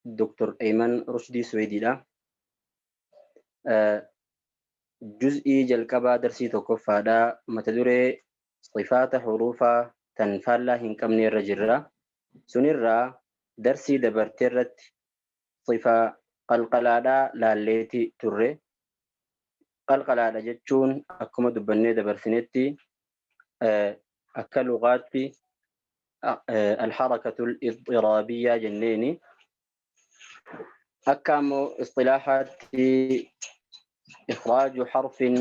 Dr. Ayman Rushdii Suweediidha. Juz'ii jalqabaa darsii tokkoffaadha. Mata duree sifaata huruufaa tan faallaa hin qabne irra jirra. Sunirraa darsii dabarte irratti sifa qalqalaadhaa laalleeti turre. Qalqalaadha jechuun akkuma dubbannee dabarsinetti akka lugaatti alharakatul idxiraabiyyaa jenneeni. Akka ammoo isxilaahaatti ikhraaju harfin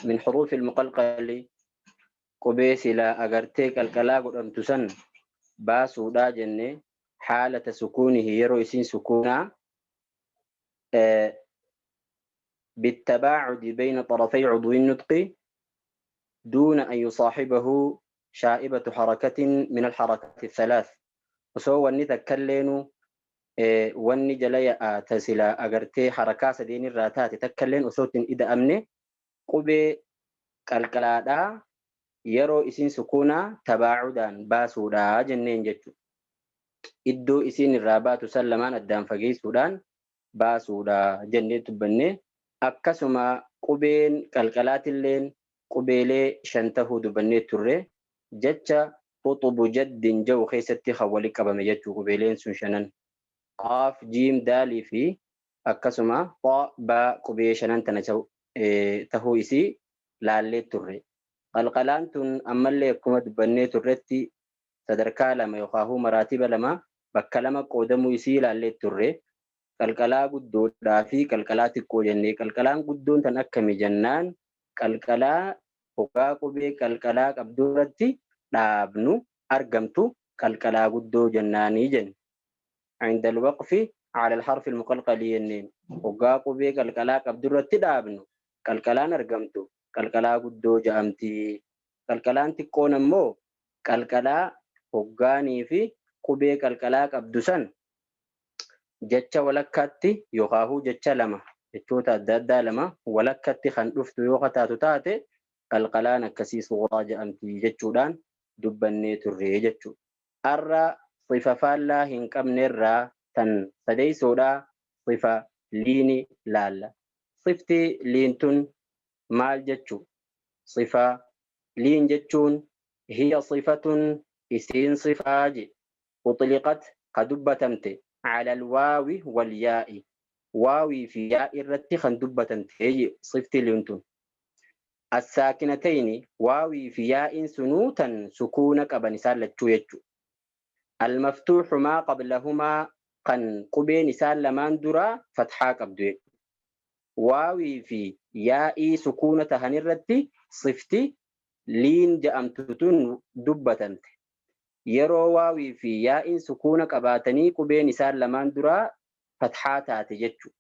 min huruufi almuqalqali qubee silaa agartee qalqalaa godhamtu san baasuudhaa jenne haalata sukuunihi yeroo isiin sukuunaa بالتباعد بين طرفي عضو النطق دون أن يصاحبه شائبة حركة من الحركات الثلاث osoo wanni takkalleenu wanni jala ya'a ta sila agartee harakaa sadeen irraa taate takkalleen osoo ittiin ida'amne qubee qalqalaadhaa yeroo isiin sukuunaa tabaa'udaan baasuudhaa jenneen jechuudha. Iddoo isiin irraa baatu san lamaan addaan fageessuudhaan baasuudha jennee dubbanne. Akkasuma qubeen qalqalaatilleen qubeelee shan tahuu dubbannee turre. Jecha quxubu jaddin jedhu keessatti kan wali qabame jechuu qubeeleen sun shanan. Qaaf, jiim, daalii fi akkasuma xaa, baa qubee shanan tana tahuu isii laallee turre. Qalqalaan tun ammallee akkuma dubbannee turretti sadarkaa lama yookaahuu maraatiba lama bakka lama qoodamuu isii laallee turre. Qalqalaa guddoodhaa fi qalqalaa xiqqoo jennee qalqalaan guddoon tan akkami jennaan qalqalaa hoggaa qubee qalqalaa qabduu irratti dhaabnu argamtu qalqalaa guddoo jennaanii jenne. Inda alwaqfi ala alharfi almuqalqali jenneen hoggaa qubee qalqalaa qabdu irratti dhaabnu qalqalaan argamtu qalqalaa guddoo ja'amti. Qalqalaan xiqqoon ammoo qalqalaa hoggaanii fi qubee qalqalaa qabdu san jecha walakkaatti yookaahuu jecha lama jechoota adda addaa lama walakkatti kan dhuftu yoo taatu taate qalqalaan akkasii suguraa jedhamti jechuudhaan dubbannee turre jechuudha. Har'a sifa faallaa hin qabnerraa tan sadeessoodhaa sifa liini laalla. Sifti liin tun maal jechuu? Sifa liin jechuun hiya sifatun isiin sifaa je uxliqat ka dubbatamte ala alwaawi walyaa'i waawii fi yaa'i irratti kan dubbatamte je sifti liin tun. Assaakinatayni waawii fi yaa'iin sunuu tan sukuuna qaban isaan lachuu jechu. Almaftuuxu maa qablahumaa kan qubeen isaan lamaan duraa fathaa qabdu jechu. Waawii fi yaa'ii sukuuna tahan irratti sifti liin ja'amtu tun dubbatamte. Yeroo waawii fi yaa'iin sukuuna qabaatanii qubeen isaan lamaan duraa fathaa taate jechu.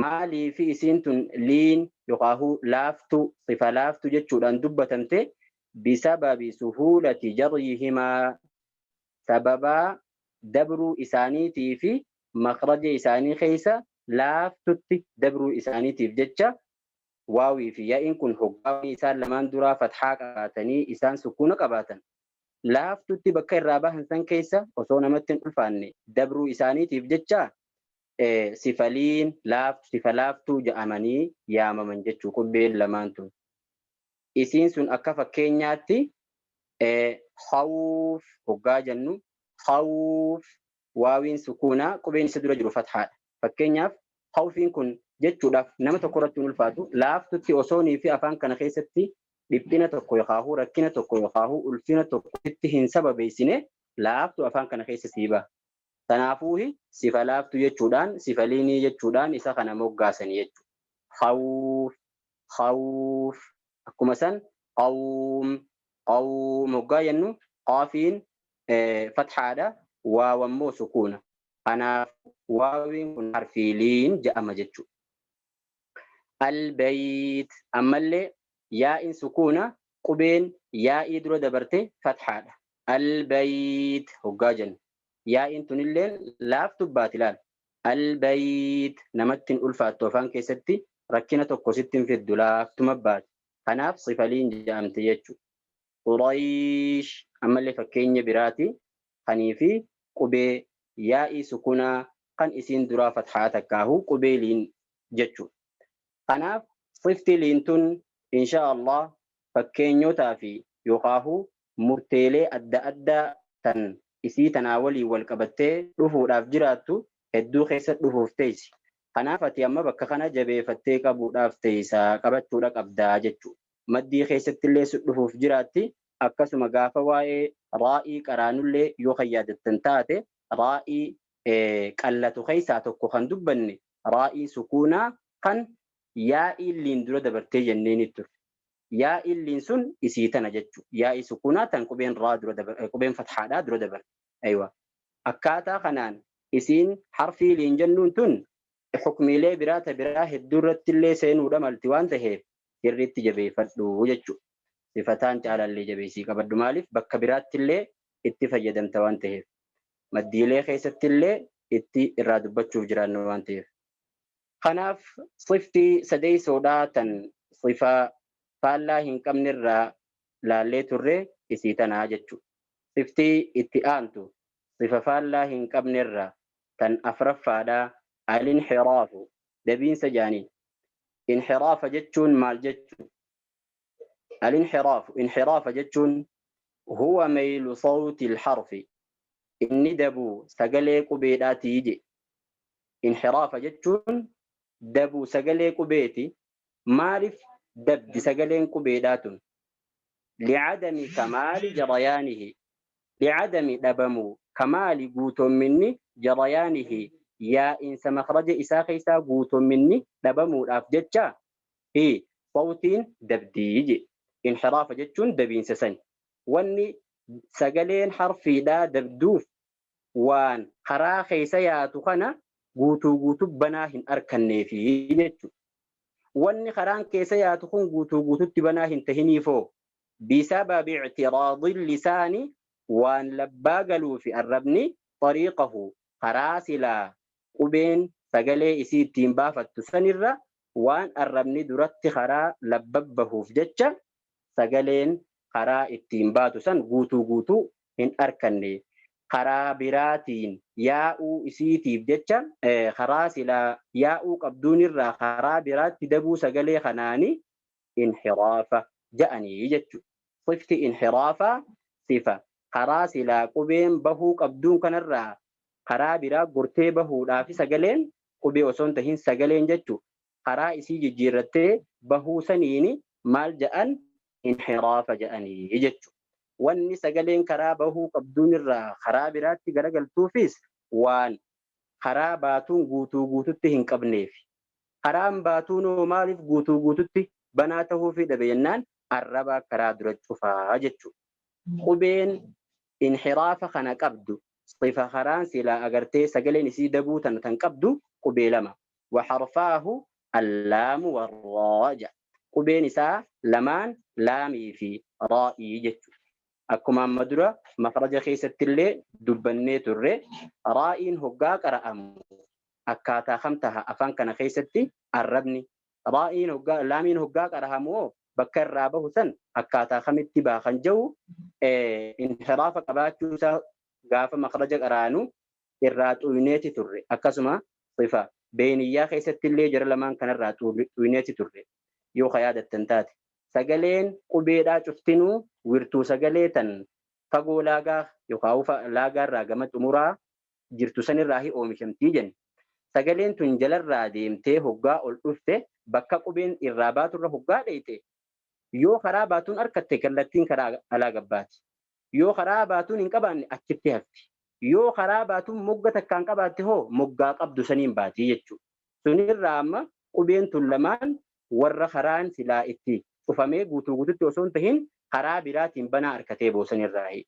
Maaliifi isiin tun liin yokaahu laaftu sifa laaftu jechuudhaan dubbatamte bisababi suhuulati jaryihimaa sababaa dabruu isaaniitii fi makhraja isaanii keessa laaftutti dabruu isaaniitiif jecha waawii fi yaa'iin kun hoggaa isaan lamaan duraa fathaa qabaatanii isaan sukuuna qabaatan laaftutti bakka irraa bahan san keessa osoo namatti hin ulfaanne dabruu isaaniitiif jecha sifaliin laaftu sifa laaftuu ja'amanii yaamaman jechuu qubbeen lamaan tun. Isiin sun akka fakkeenyaatti khawf hoggaa jennu khawf waawiin sukuunaa qubeen isa dura jiru fathaadha. Fakkeenyaaf khawfiin kun jechuudhaaf nama tokko irratti hin ulfaatu laaftutti osoonii fi afaan kana keessatti dhiphina tokko yookaahuu rakkina tokko yookaahuu ulfina tokkotti hin sababeessine laaftu afaan kana keessa sii baha. Tanaafuuhi sifa laaftu jechuudhaan sifa liinii jechuudhaan isa kana moggaasani jechuudha. Khawf, khawf akkuma san qawm, qawm hoggaa jennu qaafiin fathaadha waaw ammoo sukuuna. Kanaaf waawiin kun harfii liin jedhama jechuudha. Albayt ammallee yaa'iin sukuuna qubeen yaa'ii dura dabarte fathaadha. Albayt hoggaa jennu yaa'iin tunilleen laaftu baati laal. Albayt namatti hin ulfaattu afaan keessatti rakkina tokko sitti hin fiddu laaftuma baati. Kanaaf sifaliin jedhamte jechuudha. Quraysh ammallee fakkeenya biraati kanii fi qubee Yaa'ii sukunaa kan isiin duraa fathaa takkaahu qubee liin jechuudha. Kanaaf sifti liin tun insha Allah fakkeenyotaa fi yookaahu murteelee adda addaa tan isii tanaa waliin wal qabattee dhufuudhaaf jiraattu hedduu keessa dhufuuf teessi. Kanaaf ati amma bakka kana jabeeffattee qabuudhaaf teessa, qabachuudha qabdaa jechuudha. Maddii keessatti illee si dhufuuf jiraatti. Akkasuma gaafa waa'ee raa'ii qaraanullee yoo kan yaadattan taate, raa'ii qallatu keessaa tokko kan dubbanne raa'ii sukuunaa kan yaa'iin liin dura dabartee jennee turre. Yaa'iin liin sun isii tana jechuudha. Yaa'ii sukuunaa tan qubeen raa dura qubeen fathaadhaa dura dabarte. Aywa. Akkaataa kanaan isiin harfii liin jennuun tun hukmiilee biraa ta biraa hedduu irratti illee seenuudha malti waan taheef sirriitti jabeeffadhu jechuudha. Sifataan caalallee jabeessii qabadhu, maaliif bakka biraatti illee itti fayyadamta waan ta'eef. Maddiilee keessatti illee itti irraa dubbachuuf jiraannu waan ta'eef. Kanaaf sifti sadeessoodhaa tan sifa faallaa hin qabnerraa laallee turre isii tanaa jechuudha. Sifti itti aantu sifa faallaa hin qabnerraa tan afraffaadhaa al-inhiraafu, dabiinsa jaaniin. Inhiraafa jechuun maal jechuudha? Al-inhiraafu, inhiraafa jechuun huwa maylu sawti al-harfi, inni dabuu sagalee qubeedhaatii je. Inhiraafa jechuun dabuu sagalee qubeeti. Maaliif dabdi sagaleen qubeedhaa tun? Li'adami kamaali jarayaanihi, li'adami dhabamuu kamaali guutomminni jarayaanihi, yaa'insa makhraja isaa keessaa guutomminni dhabamuudhaaf jecha hi sawtiin dabdii je. Inhiraafa jechuun dabiinsa sani. Wanni sagaleen harfiidhaa dabduuf waan karaa keessa yaatu kana guutuu guutuu banaa hin arkanneefi jechuudha. Wanni karaan keessa yaatu kun guutuu guututti banaa hin tahiniifoo bisababi i'tiraadi lisaani, waan labbaa galuu fi arrabni xariiqahu, karaa silaa qubeen sagalee isii ittiin baafattu sanirra waan arrabni duratti karaa labbabbahuuf jecha sagaleen karaa ittiin baatu san guutuu guutuu hin arkanne. Karaa biraatiin yaa'uu isiitiif jecha karaa silaa yaa'uu qabduunirraa karaa biraatti dabuu sagalee kanaani inhiraafa ja'anii jechuudha. Sifti inhiraafaa sifa karaa silaa qubeen bahuu qabduun kanarraa karaa biraa gortee bahuudhaaf sagaleen qubee osoo hin tahin sagaleen jechuudha. Karaa isii jijjiirrattee bahuu saniini maal ja'an? Inhiraafa ja'anii jechuudha. Wanni sagaleen karaa bahuu qabduun irraa karaa biraatti garagaltuufis waan karaa baatuun guutuu guututti hin qabneef. Karaan baatuun hoo maaliif guutuu guututti banaa tahuufii dhabe jennaan arrabaa karaa dura cufaa jechuudha. Qubeen inhiraafa kana qabdu, sifa karaan silaa agartee sagaleen isii dabuu tana tan qabdu qubee lama. Wa harfaahu allaamu warraa jedha. Qubeen isaa lamaan laamii fi raa'ii jechuudha. Akkuma amma dura makhraja keessatti illee dubbannee turre, raa'iin hoggaa qara'amu akkaataa kam taha afaan kana keessatti arrabni? Raa'iin hoggaa, laamiin hoggaa qara'amu hoo bakka irraa bahu san akkaataa kamitti baha kan jedhu inhiraafa qabaachuu isaa gaafa makhraja qaraanu irraa xuyneeti turre. Akkasuma sifa beeniyyaa keessatti illee jara lamaan kanarraa xuyneeti turre yoo ka yaadattan taate. Sagaleen qubeedhaa cuftinuu wirtuu sagalee tan fagoo laagaa yookaan laagaarraa gama xumuraa jirtu sanirraa hi oomishamtii jenne. Sagaleen tun jalarraa deemtee hoggaa ol dhufte bakka qubeen irraa baaturra hoggaa dheeyte, yoo karaa baatuun arkatte kallattiin karaa alaa gabbaati. Yoo karaa baatuun hin qabaanne achitti hafti. Yoo karaa baatuun mogga takkaan qabaatte hoo moggaa qabdu saniin baatii jechuudha. Sunirraa amma qubeen tun lamaan warra karaan silaa itti cufamee guutuu guututti osoo hin tahin karaa biraatiin banaa arkatee boosanirraahi.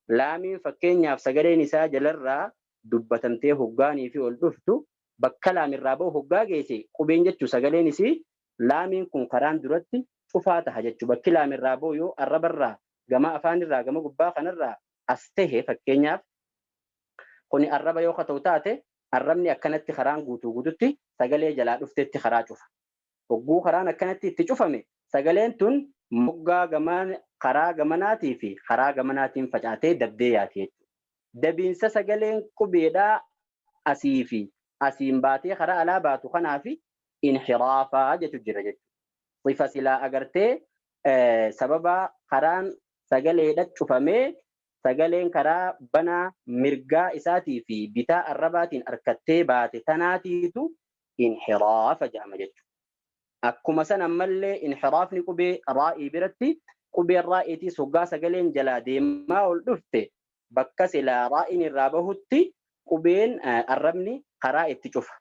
Laamiin fakkeenyaaf sagaleen isaa jalarraa dubbatamtee hoggaanii fi ol dhuftu bakka laamirraa bahu hoggaa geesse qubeen jechuu sagaleen isii laamiin kun karaan duratti cufaa taha jechuu. Bakki laamirraa bahu yoo arrabarraa gama afaanirraa gama gubbaa kanarraa as tahe, fakkeenyaaf kuni arraba yoo ka ta'u taate, arrabni akkanatti karaan guutuu guututti sagalee jalaa dhuftetti karaa cufa. Hogguu karaan akkanatti itti cufame sagaleen tun moggaa gamaan karaa gamanaatii fi karaa gamanaatiin facaatee dabdee yaati jechuudha. Dabiinsa sagaleen qubeedhaa asii fi asiin baatee karaa alaa baatu kanaaf inhiraafaa jechu jira jechuudha. Sifa silaa agartee sababa karaan sagaleedha cufamee sagaleen karaa banaa mirgaa isaatii fi bitaa arrabaatiin harkattee baate tanaatiitu inhiraafa jedhama jechuudha. Akkuma san ammallee inhiraafni qubee raa'ii biratti qubeen raa'iitii soggaa sagaleen jalaa deemaa ol dhufte bakka silaa raa'iin irraa bahutti qubeen arrabni karaa itti cufa.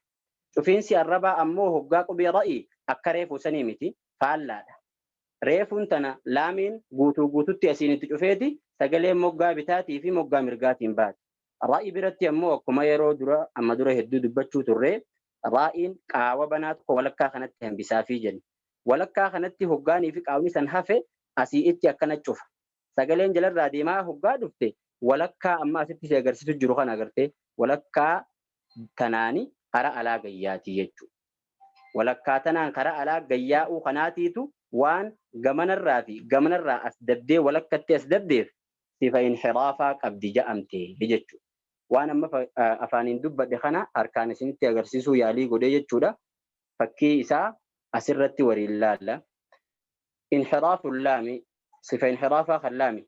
Cufiinsi arrabaa ammoo hoggaa qubee raa'ii akka reefuu sanii miti faallaadha. Reefuun tana laamiin guutuu guututti asiin itti cufeeti sagaleen moggaa bitaatii fi moggaa mirgaatiin baati. Raa'ii biratti ammoo akkuma yeroo dura amma dura hedduu dubbachuu turre raa'iin qaawa banaa tokko walakkaa kanatti hambisaafii jenna. Walakkaa kanatti hoggaanii fi qaawni san hafe asii itti akkana cufa. Sagaleen jalarraa deemaa hoggaa dhufte walakkaa amma asitti si agarsiisu jiru kana agartee walakkaa tanaani karaa alaa gayyaatii jechuudha. Walakkaa tanaan karaa alaa gayyaa'uu kanaatiitu waan gamanarraa fi gamanarraa as dabdee walakkatti as dabdeef sifa inhiraafaa qabdi ja'amte jechuudha. Waan amma afaaniin dubbadhe kana harkaan isinitti agarsiisuu yaalii godhee jechuudha. Fakkii isaa asirratti waliin laalla. Inhiraafu laami sifa inhiraafaa kan laami.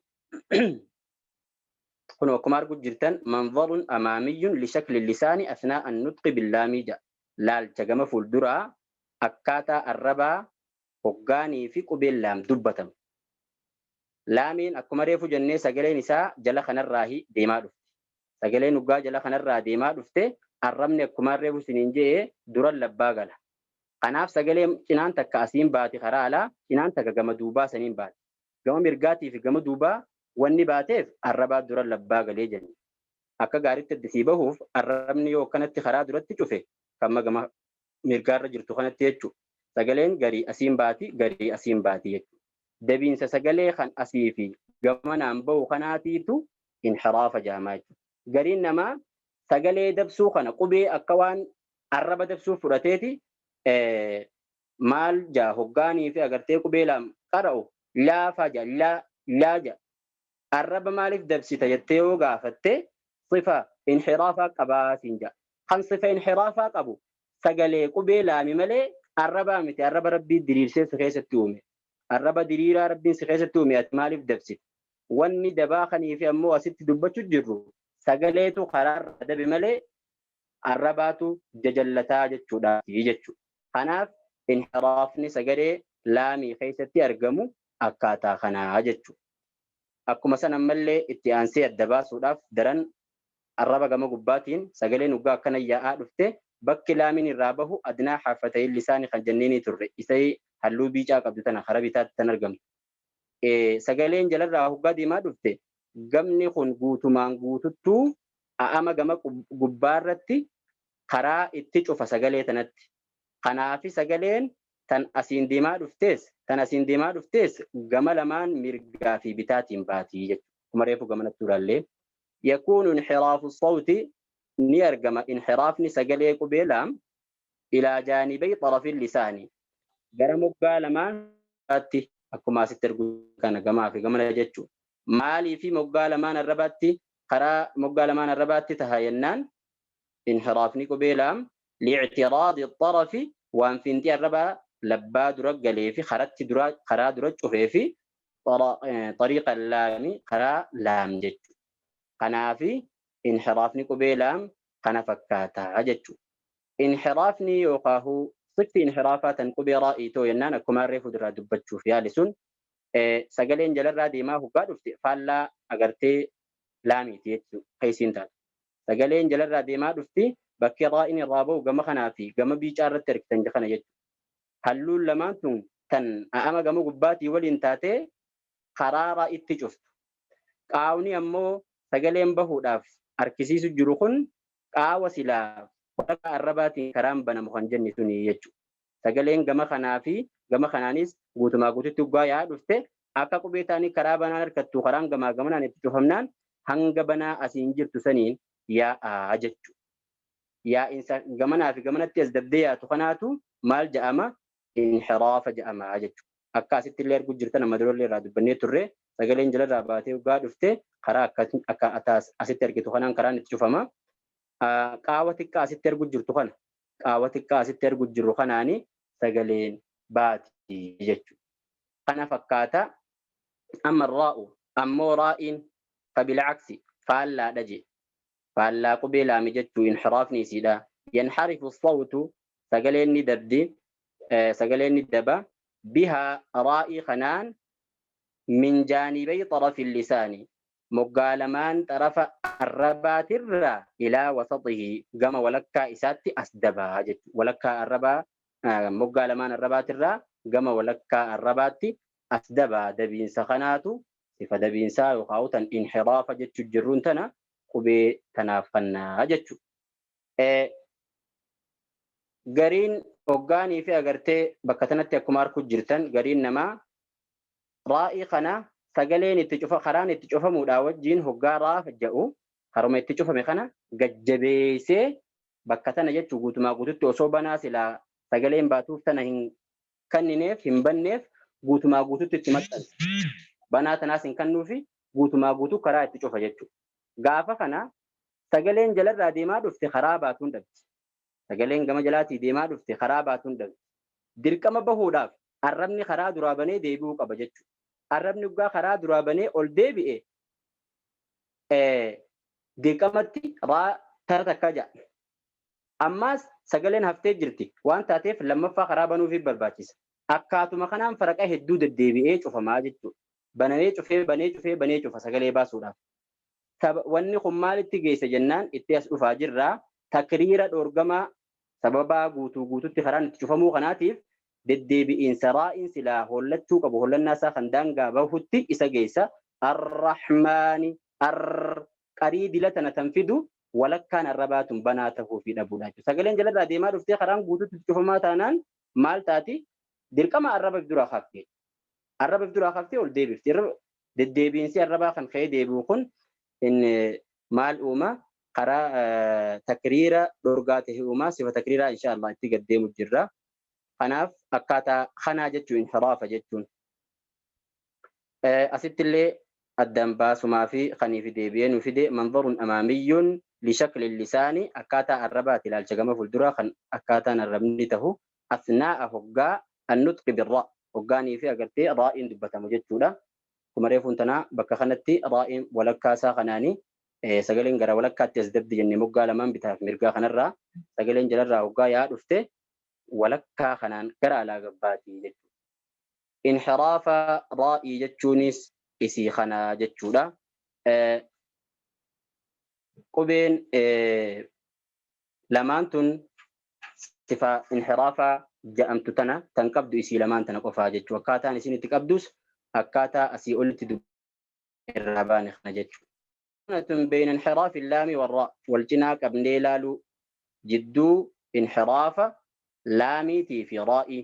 Kun akkuma argu jirtan manzarun amaamiyyun lishakli lisaani asnaa an-nutqi billaamii jedha. Laalcha gama fuulduraa akkaataa arrabaa hoggaanii fi qubeen laam dubbatamu. Laamiin akkuma reefu jennee sagaleen isaa jala kanarraa deemaa dhufte. Sagaleen hoggaa jala kanarraa deemaa dhufte arrabni akkuma reefu isiniin jedhee duran labbaa gala. Kanaaf sagaleen cinaan takka asiin baati karaa alaa cinaan takka gama duubaa saniin baati. Gama mirgaatii fi gama duubaa wanni baateef arrabaa duran labbaa galee jenna. Akka gaariitti addisii bahuuf arrabni yoo akkanatti karaa duratti cufe kan gama mirgaarra jirtu kanatti jechuudha. Sagaleen garii asiin baati garii asiin baati jechuudha. Dabiinsa sagalee kan asii fi gamanaan bahu kanaatiitu inhiraafa jaamaa jechuudha. Gariin namaa sagalee dabsuu kana qubee akka waan arraba dabsuu fudhateeti maal jaa hoggaanii fi agartee qubee laam qara'u laafaa jaa laa laa jaa. Arraba maaliif dabsita jettee yoo gaafatte sifa inhiraafaa qabaa siin jaa. Kan sifa inhiraafaa qabu sagalee qubee laami malee arrabaa miti arraba rabbii diriirsee si keessatti uume. Arraba diriiraa rabbiin si keessatti uume ati maaliif dabsita? Wanni dabaa kanii fi ammoo asitti dubbachuu jirru sagaleetu karaarra dabe malee arrabaatu jajallataa jechuudha jechuudha. Kanaaf inhiraafni sagalee laamii keessatti argamu akkaataa kanaa jechuudha. Akkuma san ammallee itti aansee adda baasuudhaaf daran arraba gama gubbaatiin sagaleen hoggaa akkana yaa'aa dhufte bakki laamiin irraa bahu adnaa haafatayil lisaani kan jenneenii turre isai halluu biicaa qabdu tana karaa bitaatti tan argamtu. Sagaleen jalarraa hoggaa deemaa dhufte gamni kun guutumaan guututtuu a'ama gama gubbaarratti karaa itti cufa sagalee tanatti. Kanaafi sagaleen tan asiin deemaa dhuftees tan asiin deemaa dhuftees gama lamaan mirgaa fi bitaatiin baatii jechuudha. Akkuma reefu gamanatti ilaallee. Yakuunu inhiraafu sawti ni argama inhiraafni sagalee qubee laam ilaa jaanibay xarafi lisaani gara moggaa lamaatti akkuma asitti argu kana gamaa fi gamana jechuudha. Maalii fi moggaa lamaan arrabaatti karaa moggaa lamaan arrabaatti taha jennaan inhiraafni qubee laam liictiraadi xarafi waan fiinxii arrabaa labbaa dura galee fi karatti dura karaa dura cufee fi xariiqa laami karaa laam jechuudha. Kanaafi inhiraafni qubee laam kana fakkaataa jechuudha. Inhiraafni yookaan sifti inhiraafaa tan qubee raa'ii ta'u jennaan akkuma reefu duraa dubbachuuf yaali sun sagaleen jalarraa deemaa hoggaa dhufte faallaa agartee laamiiti jechuudha keessiin taatu. Sagaleen jalarraa deemaa dhufti bakki raa'iin irraa bahu gama kanaa fi gama biicaa irratti argitan kana jechuudha. Halluun lamaan tun tan a'ama gama gubbaatii waliin taatee karaa raa'itti cuftu. Qaawni ammoo sagaleen bahuudhaaf harkisiisu jiru kun qaawa silaa waraqaa arrabaatiin karaan banamu kan jenne suni jechuudha. Sagaleen gama kanaa fi gama kanaanis guutumaa guututti hoggaa yaa'aa dhufte akka qubee ta'anii karaa banaan harkattu karaan gamaa gamanaan itti cufamnaan hanga banaa asiin jirtu saniin yaa'aa jechuudha. Yaa'insa gamanaa fi gamanatti as dabdee yaatu kanaatu maal jedhama? Inhiraafa jedhama jechuudha. Akka asitti illee arguu jirtan amma durallee irraa dubbannee turre Sagaleen jalarraa baatee hoggaa dhufte karaa akka asitti argitu kanaan karaan itti cufama. Qaawa xiqqaa asitti argu jirtu kana qaawa xiqqaa asitti argu jirru kanaani sagaleen baati jechuudha. Kana fakkaata. Amma raa'u ammoo raa'iin fabilcaksi faallaadha je. Faallaa qubee laami jechuu inhiraafni isiidha. Yanharifu sawtu, sagaleen ni dabdi, sagaleen ni daba, bihaa raa'ii kanaan, min jaanibay xarafi lisaani, moggaa lamaan xarafa arrabaatirraa, ilaa wasatihi, gama walakkaa isaatti as dabaa jechuudha. Walakkaa arrabaa, moggaa lamaan arrabaatirraa gama walakkaa arrabaatti as dabaa. Dabiinsa kanaatu sifa dabiinsaa yookaan tan inhiraafa jechuu jirruun tana qubee tanaaf kannaa jechuudha. Gariin hoggaanii fi agartee bakka tanatti akkuma harku jirtan gariin namaa raa'ii kana sagaleen itti cufa karaan itti cufamuudhaa wajjiin hoggaa raafa jedhu karuma itti cufame kana gajjabeessee bakka tana jechuu guutumaa guututti osoo banaa silaa sagaleen baatuuf tana hin kannineef hin banneef guutumaa guututti itti maxxansa. Banaa tanaas hin kennuufi, guutumaa guutuu karaa itti cufa jechuudha. Gaafa kana sagaleen jalarraa deemaa dhufte karaa baatuun dhabdi. Sagaleen gama jalaatii deemaa dhufte karaa baatuun dhabdi. Dirqama bahuudhaaf arrabni karaa duraa banee deebi'uu qaba jechuudha. Arrabni dhugaa karaa duraa banee ol deebi'e dirqamatti raa tara takkaa ja'a. Ammaas sagaleen haftee jirti waan taateef lammaffaa karaa banuufi barbaachisa. Akkaatuma kanaan faraqa hedduu deddeebi'ee cufamaa jechuudha. Banamee cufee, banee cufee, banee cufa sagalee baasuudhaaf. Wanni kun maalitti geessa jennaan itti as dhufaa jirraa. Takriira dhoorgamaa sababaa guutuu guututti karaan itti cufamuu kanaatiif deddeebi'iinsa raa'iin silaa hollachuu qabu hollannaa isaa kan daangaa bahutti isa geessa. Arrahmaani arr qarii dila tana tan fidu walakkaan arrabaatun banaa tahuu fi dhabuudha jechuudha. Sagaleen jalarraa deemaa dhuftee karaan guututti cufamaa taanaan maal taati? Dirqama arraba duraa kaafte. Arraba duraa kaaftee ol deebifti. Deddeebiinsi arrabaa kan ka'ee deebi'u kun inni maal uuma? Karaa takriira dhorgaa ta'e uuma. Sifa takriiraa insha Allah itti gaddeemu jirra. Kanaaf akkaataa kanaa jechuun inhiraafa jechuun. Asitti illee addaan baasumaa fi kaniif deebi'ee nu fide manzarun amaamiyyun lishakli lisaani, akkaataa arrabaati ilaalcha gama fuulduraa kan akkaataan arrabni tahu, asnaa'a hoggaa, annutqi birra, hoggaanii fi agartee raa'iin dubbatamu jechuudha. Kuma reefuun tanaa bakka kanatti raa'iin walakkaa isaa kanaanii sagaleen gara walakkaatti as dabdi jennee, moggaa lamaan bitaaf mirgaa kanarraa sagaleen jalarraa hoggaa yaa dhufte walakkaa kanaan gara alaa gabbaatii jechuudha. Inhiraafa raa'ii jechuunis isii kana jechuudha. Qubeen lamaan tun sifa inhiraafaa ja'amtu tana tan qabdu isii lamaan tana qofaa jechuudha. Akkaataan isin itti qabdus akkaataa asii olitti irraa baane kana jechuudha. Tun beeyna inhiraafi laami warraa wal cinaa qabnee ilaaluu jidduu inhiraafa laamiitii fi raa'ii.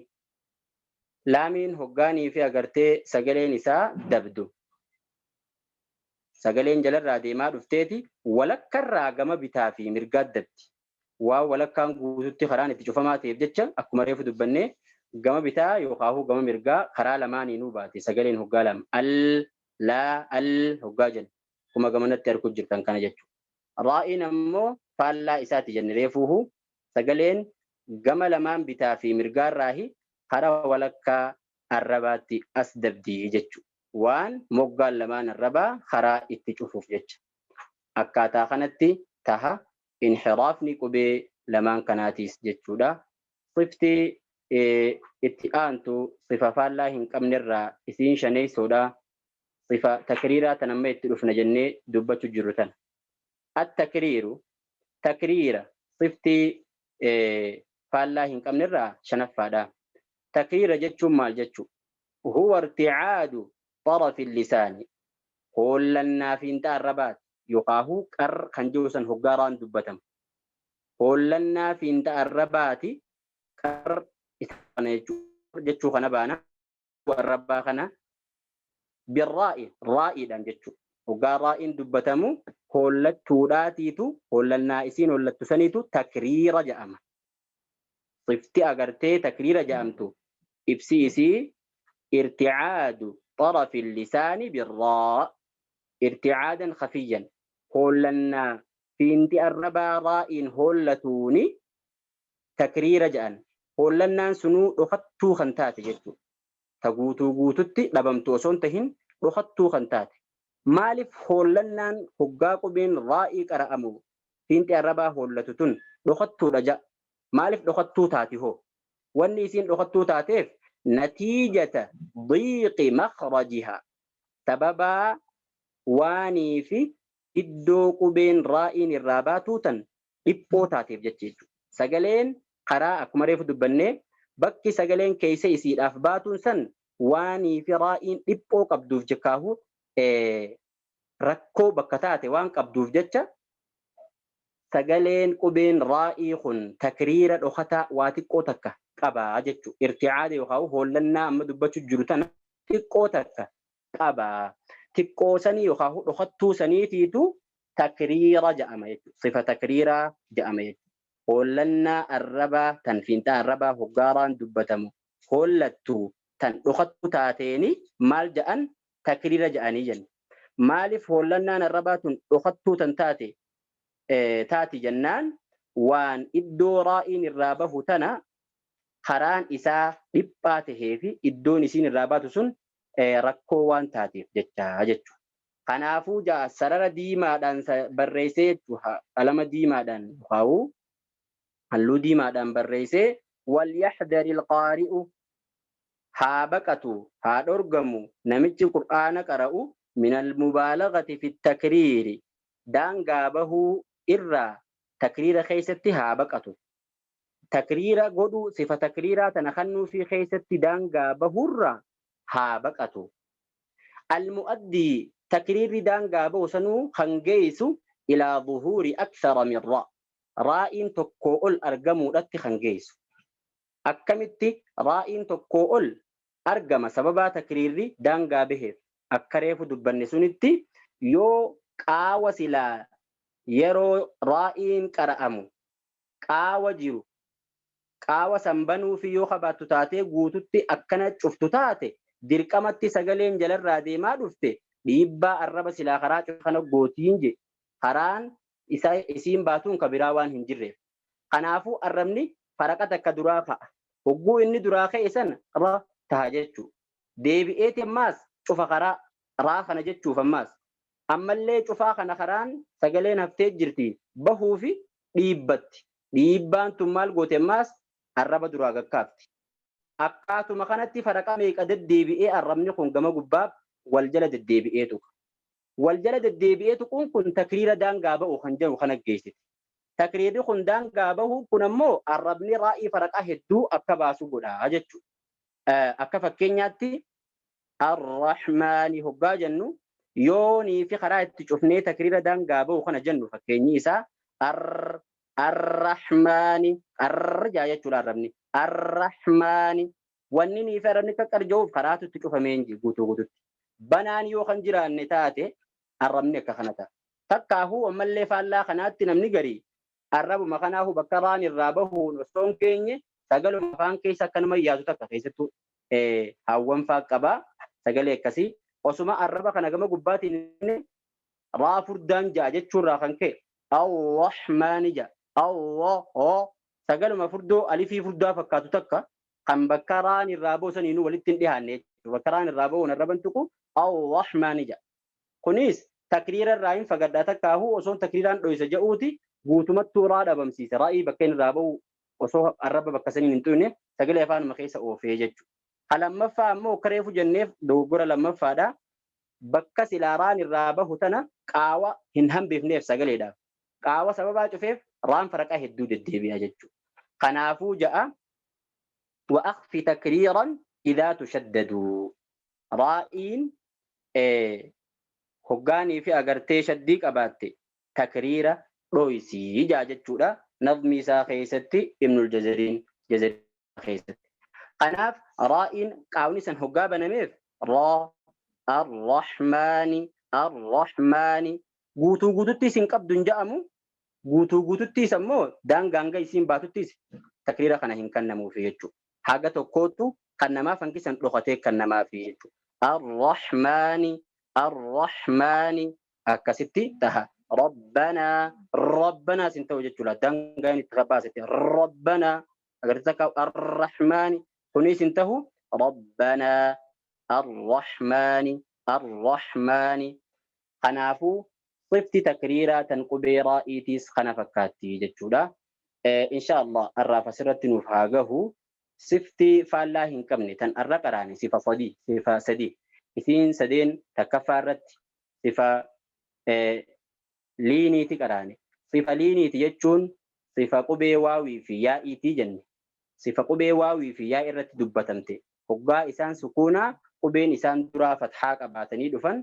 Laamiin hoggaanii fi agartee sagaleen isaa dabdu. Sagaleen jalarraa deemaa dhufteeti walakkarraa gama bitaa fi mirgaa dabdi. Waan walakkaan guututti karaan itti cufamaa ta'eef jecha akkuma reefu dubbannee gama bitaa yookaan gama mirgaa karaa lamaaniinuu baate sagaleen hoggaa lama. Al, laa, al hoggaa jenna. Akkuma gamanatti arguu jirtan kana jechuudha. Raa'iin ammoo faallaa isaati jenne reefuuhu, sagaleen gama lamaan bitaa fi mirgaarraahi karaa walakkaa arrabaatti as dabdii jechuudha. Waan moggaan lamaan arrabaa karaa itti cufuuf jecha. Akkaataa kanatti taha inhiraafni qubee lamaan kanaatiis jechuudha. Sifti itti aantu sifa faallaa hin qabnerraa isiin shaneessoodha. Sifa takriiraa tan amma itti dhufna jennee dubbachuu jirru tana. At-takriiru, takriira, sifti faallaa hin qabnerraa shanaffaadha. Takriira jechuun maal jechuu? Huwa irticaadu xarafi lisaani. Hoollannaa fiinxa arrabaati. Yokaahu qar kan jiru san hoggaaraan dubbatamu. Hoollannaa fiinxa arrabaati, qar isa kana jechuu kana baana. Arrabaa kana birraa'i, raa'iidhaan jechuudha. Hoggaa raa'iin dubbatamu hoollattuudhaatiitu hoollannaa isiin hoollattu saniitu takriira jedhama. Sifti agartee takriira jedhamtu ibsi isii irticaadu طرف اللسان بالراء ارتعادا خفيا. Hoollannaa fiinti arrabaa raa'iin hoollatuuni takriira jedhan. Hoollannaan sunuu dhokattuu kan taate jechuudha. Ta guutuu guututti dhabamtu osoo hin tahin dhokattuu kan taate. Maaliif hoollannaan hoggaa qubeen raa'ii qara'amu fiinti arrabaa hoollatu tun dhokattuudha ja'a? Maaliif dhokattuu taati hoo? Wanni isiin dhokattuu taateef natiijata diiqi makhrajiha, sababaa waanii fi iddoo qubeen raa'iin irraa baatuu tan dhiphoo taateef jecha jechuudha. Sagaleen karaa akkuma reefu dubbannee bakki sagaleen keessa isiidhaaf baatuun san waanii fi raa'iin dhiphoo qabduuf jekkaahu rakkoo bakka taate waan qabduuf jecha sagaleen qubeen raa'ii kun takriira dhokataa waa xiqqoo takka qabaa jechuudha. Irticaada yookaan hoollannaa amma dubbachuu jiru tana xiqqoo takka qaba. Xiqqoo sanii yookaan dhokattuu saniitiitu takriira jedhama jechuudha. Sifa takriiraa jedhama jechuudha. Hoollannaa arrabaa tan fiinxaa arrabaa hoggaaraan dubbatamu hoollattu tan dhokattuu taateeni maal jedhan? Takriira jedhanii jenna. Maaliif hoollannaan arrabaa tun dhokattuu tan taate taati jennaan, waan iddoo raa'iin irraa bahu tana karaan isaa dhiphaa tahee fi iddoon isiin irraa baatu sun rakkoo waan taateef jecha jechuudha. Kanaafuu ja'a sarara diimaadhaan barreessee jechuudha. Qalama diimaadhaan yookaan halluu diimaadhaan barreessee, walyahdari alqaari'u, haa baqatu, haa dhorgamu namichi Qur'aana qara'u, min almubaalagati fi takriiri, daangaa bahuu irraa takriira keessatti haa baqatu. Takriira godhuu, sifa takriiraa tana kannuufii keessatti daangaa bahuurraa haa baqatu. Almu'addii, takriirri daangaa bahu sanuu kan geessu, ilaa zuhuuri akthara min ra, raa'iin tokkoo ol argamuudhatti kan geessu. Akkamitti raa'iin tokkoo ol argama sababaa takriirri daangaa baheef? Akka reefu dubbanne sunitti, yoo qaawa silaa yeroo raa'iin qara'amu qaawa jiru, qaawa san banuufi yoo qabaattu taatee guututti akkana cuftu taate, dirqamatti sagaleen jalarraa deemaa dhufte dhiibbaa arraba silaa karaa cufe kana gootiin je, karaan isa isiin baatuun ka biraa waan hin jirreef. Kanaafuu arrabni faraqa takka duraa ka'a. Hogguu inni duraa ka'e sana ra taha jechuu. Deebi'eeti ammaas cufa karaa raa kana jechuuf, ammaas ammallee cufaa kana karaan sagaleen haftee jirti bahuufi dhiibbatti. Dhiibbaan tun maal goote? Ammaas arraba duraa gakkaafti. Akkaatuma kanatti faraqa meeqa deddeebi'ee arrabni kun gama gubbaa wal jala deddeebi'ee tuqa. Wal jala deddeebi'ee tuquun kun takriira daangaa ba'u kan jedhu kana geessiti. Takriirri kun daangaa bahu kun ammoo arrabni raa'ii faraqaa hedduu akka baasu godha jechuudha. Akka fakkeenyaatti arrahmaani hoggaa jennu, yoonii fi karaa itti cufnee takriira daangaa ba'u kana jennu, fakkeenyi isaa arrahmaani arr jaa jechuudha arrabni. Arrahmaani wanni nii fi arrabni akka qarja'uuf karaatu itti cufamee hin jiru guutuu guututti. Banaan yoo kan jiraanne taate arrabni akka kana ta'a. Takkaahuu ammallee faallaa kanaatti namni garii arrabuma kanaahuu bakka raan irraa bahuun osoo hin geenye sagaluma afaan keessa akkanuma yaatu takka keessattuu haawwan faa qabaa sagalee akkasii osuma arraba kana gama gubbaatiin raa furdaan ja'a jechuurraa kan ka'e arrahmaani ja'a. Allah sagaluma furdoo alifii furdaa fakkaatu takka kan bakka raan irraa bahu saniinuu walitti hin dhiyaanne jechuudha. Bakka raan irraa bahuun arraban tuqu arrahmaani ja'a. Kunis takriira irraa hin fagadhaa takkaahuu osoon takriiraan dhoysa ja'uuti guutumattuu raa dhabamsiisa. Ra'ii bakka inni irraa bahu osoo arraba bakka saniin hin tuqne sagalee afaanuma keessa oofee jechuudha. Ha lammaffaa ammoo akka reefu jenneef dogoggora lammaffaadha. Bakka silaa raan irraa bahu tana qaawa hin hambifneef sagaleedhaaf. Qaawa sababaa cufeef raan faraqaa hedduu deddeebi'a jechuudha. Kanaafuu ja'a, wa akhfi takriiran idaa tushaddadu, raa'iin hoggaanii fi agartee shaddii qabaatte takriira dhoysii jaa jechuudha nazmii isaa keessatti Ibnul Jazariin Jazarii keessatti. Kanaaf raa'iin qaawni san hoggaa banameef raa arrahmaani arrahmaani guutuu guututti isin qabdu hin ja'amu, guutuu guututtiis ammoo daangaa hanga isiin baatuttis takriira kana hin kennamuufi jechuudha. Haga tokkootu kan namaaf hangi san dhokatee kan namaafi jechuudha. Arrahmaani, arrahmaani akkasitti taha. Rabbanaa, rabbanaa sin ta'u jechuudha. Dangaan itti qabaasetti rabbanaa agartee takka arrahmaani kunis hin tahu. Rabbanaa, arrahmaani, arrahmaani. Kanaafuu sifti takriiraa tan qubee raa'iitiis kana fakkaatti jechuudha. Insha Allah arraaf asirratti nuuf haa gahu. Sifti faallaa hin qabne tan arra qaraane sifa sadii, sifa sadii. Isiin sadeen takkaffaa irratti sifa liiniiti qaraane. Sifa liiniiti jechuun sifa qubee waawii fi yaa'iitii jenne. Sifa qubee waawii fi yaa irratti dubbatamte. Hoggaa isaan sukuunaa qubeen isaan duraa fathaa qabaatanii dhufan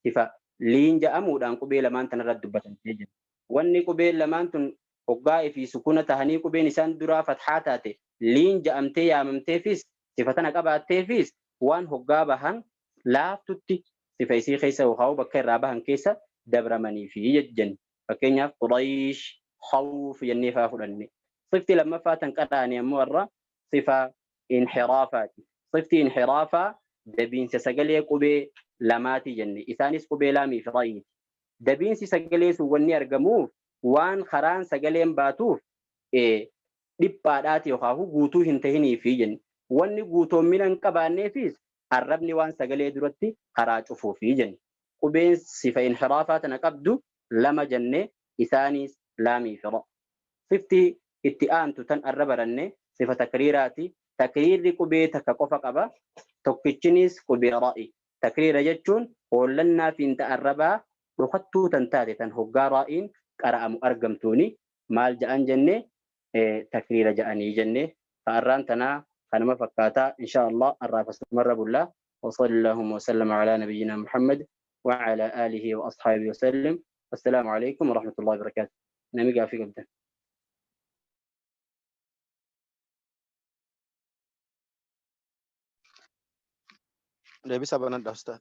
sifa liin ja'amuudhaan qubee lamaan tanarratti dubbatamtee jenne. Wanni qubeen lamaan tun hoggaa fi sukuuna tahanii qubeen isaan duraa fathaa taate liin ja'amtee yaamamteefis sifa tana qabaatteefis waan hoggaa bahan laaftutti sifa isii keessa yookaan bakka irraa bahan keessa dabramanii fi jenne. Fakkeenyaaf Quraysh, Khawf jennee faa fudhanne. Sifti lammaffaa tan qaraane ammoo irra sifa inhiraafaati. Sifti inhiraafaa dabiinsa sagalee qubee lamaati jenne. Isaanis qubee laamii fi raa'iiti. Dabiinsi sagalee sun wanni argamuuf waan karaan sagaleen baatuuf dhiphaadhaati yookaan guutuu hin tahiniifi jenne. Wanni guutoomina hin qabaanneefis arrabni waan sagalee duratti karaa cufuufi jenne. Qubeen sifa inhiraafaa tana qabdu lama jenne, isaanis laamii fi ra. Sifti itti aantu tan arra baranne sifa takriiraati. Takriirri qubee takka qofa qaba. Tokkichinis qubee ra'i. Takriira jechuun hoollannaa fiinta arrabaa dhokattuu tan taate tan hoggaa raa'iin qara'amu argamtuuni maal ja'an jenne? Takriira ja'anii jenne. Arraan tanaa kanuma fakkaataa. Insha Allah arraaf asumarra bullaa. وصلى اللهم وسلم على نبينا محمد وعلى آله وأصحابه وسلم. والسلام عليكم ورحمة الله وبركاته. نمي قافي قبدا. Deebisa banadha ustaad.